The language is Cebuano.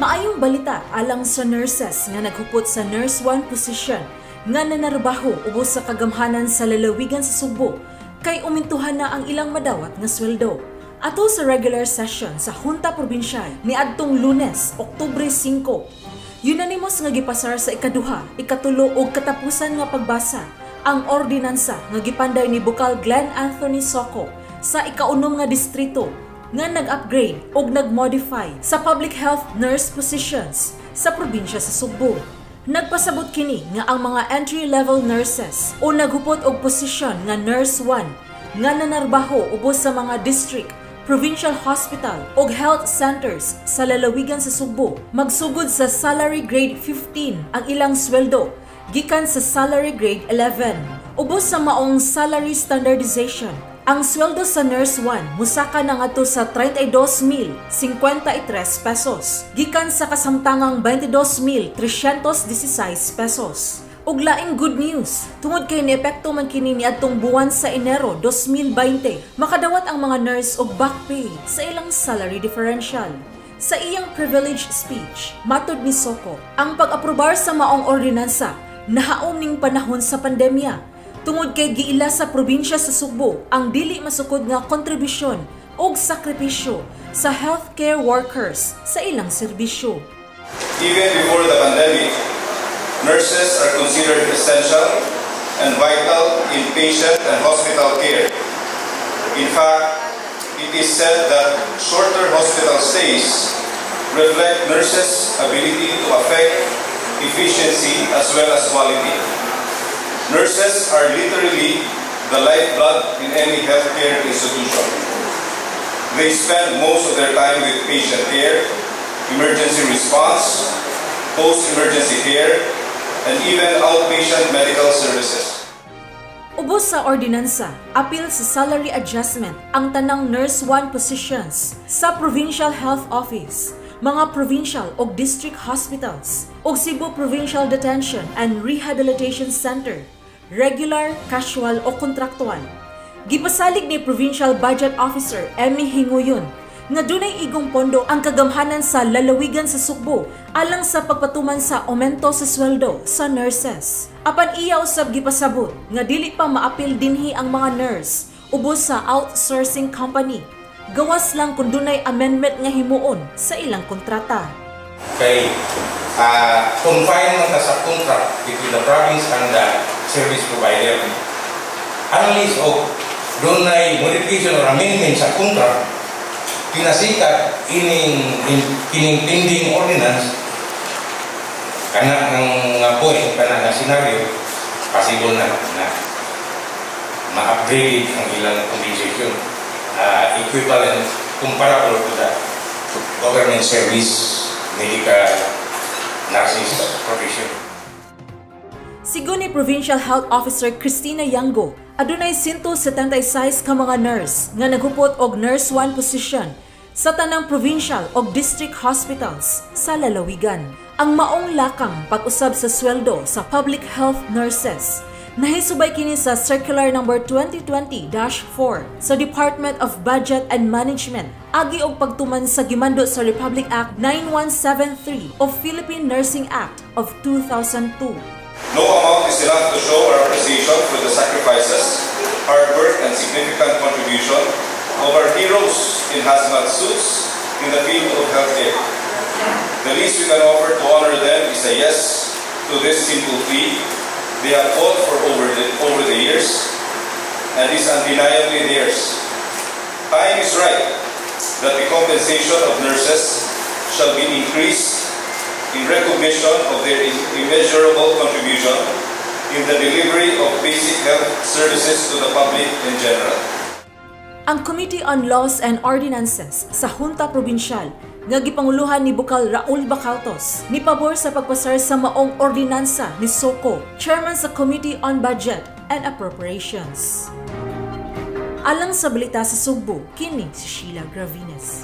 Maayong balita alang sa nurses nga naghupot sa Nurse 1 position nga nanarbaho ubos sa kagamhanan sa lalawigan sa Sugbo kay umintuhan na ang ilang madawat nga sweldo. Ato sa regular session sa Junta Provincial niadtong Lunes, Oktubre 5, unanimous nga gipasar sa ikaduha, ikatulo ug katapusan nga pagbasa ang ordinansa nga gipanday ni Bukal Glenn Anthony Soco sa ikaunom nga distrito nga nag-upgrade ug nag-modify sa public health nurse positions sa probinsya sa Sugbo. Nagpasabot kini nga ang mga entry-level nurses o naghupot og posisyon nga Nurse 1 nga nanarbaho ubos sa mga district, provincial hospital ug health centers sa lalawigan sa Sugbo magsugod sa salary grade 15 ang ilang sweldo gikan sa salary grade 11. Ubos sa maong salary standardization, ang sweldo sa Nurse 1 musaka na ngadto sa 32,053 pesos gikan sa kasamtangang 22,316 pesos. Ug laing good news, tungod kay niepekto man kini niadtong buwan sa Enero 2020, makadawat ang mga nurse og back pay sa ilang salary differential. Sa iyang privilege speech, matod ni Soco, ang pag-aprobar sa maong ordinansa nahaom ning panahon sa pandemya tungod kay giila sa probinsya sa Sugbo ang dili masukod nga kontribusyon ug sakripisyo sa healthcare workers sa ilang serbisyo. Even before the pandemic, nurses are considered essential and vital in patient and hospital care. In fact, it is said that shorter hospital stays reflect nurses' ability to affect efficiency as well as quality. Nurses are literally the lifeblood in any healthcare institution. They spend most of their time with patient care, emergency response, post-emergency care, and even outpatient medical services. Ubos sa ordinansa, apil sa salary adjustment ang tanang Nurse 1 positions sa Provincial Health Office, mga provincial o district hospitals, ug Cebu Provincial Detention and Rehabilitation Center, regular, casual o kontraktual. Gipasalig ni Provincial Budget Officer Emmy Hinguyon nga dunay igong pondo ang kagamhanan sa lalawigan sa Sugbo alang sa pagpatuman sa aumento sa sweldo sa nurses. Apan iya usab gipasabot nga dili pa maapil dinhi ang mga nurse ubos sa outsourcing company. Gawas lang kung dunay amendment nga himuon sa ilang kontrata. Kay confine man ta sa contract between the province and the service provider. Unless og dunay modification or amendment sa contract, pinasikat ining pending ordinance kana ng nga point, kana nga scenario, possible na na ma-upgrade ang ilang compensation equivalent, comparable to the government service medical nurses profession. Sigon ni Provincial Health Officer Christina Yango, adunay 176 ka mga nurse nga naghupot og Nurse 1 position sa tanang provincial og district hospitals sa lalawigan. Ang maong lakang pag-usab sa sweldo sa public health nurses nahisubay kini sa Circular Number 2020-4 sa Department of Budget and Management agi og pagtuman sa gimando sa Republic Act 9173 of Philippine Nursing Act of 2002. No amount is enough to show our appreciation for the sacrifices, hard work, and significant contribution of our heroes in hazmat suits in the field of healthcare. The least we can offer to honor them is a yes to this simple plea they have fought for over the years and is undeniably theirs. Time is right that the compensation of nurses shall be increased in recognition of their immeasurable contribution in the delivery of basic health services to the public in general. Ang Committee on Laws and Ordinances sa Junta Provincial nga gipanguluhan ni Bukal Raul Bacaltos ni pabor sa pagpasar sa maong ordinansa ni Soco, chairman sa Committee on Budget and Appropriations. Alang sa Balita sa Sugbo, kini si Sheila Gravines.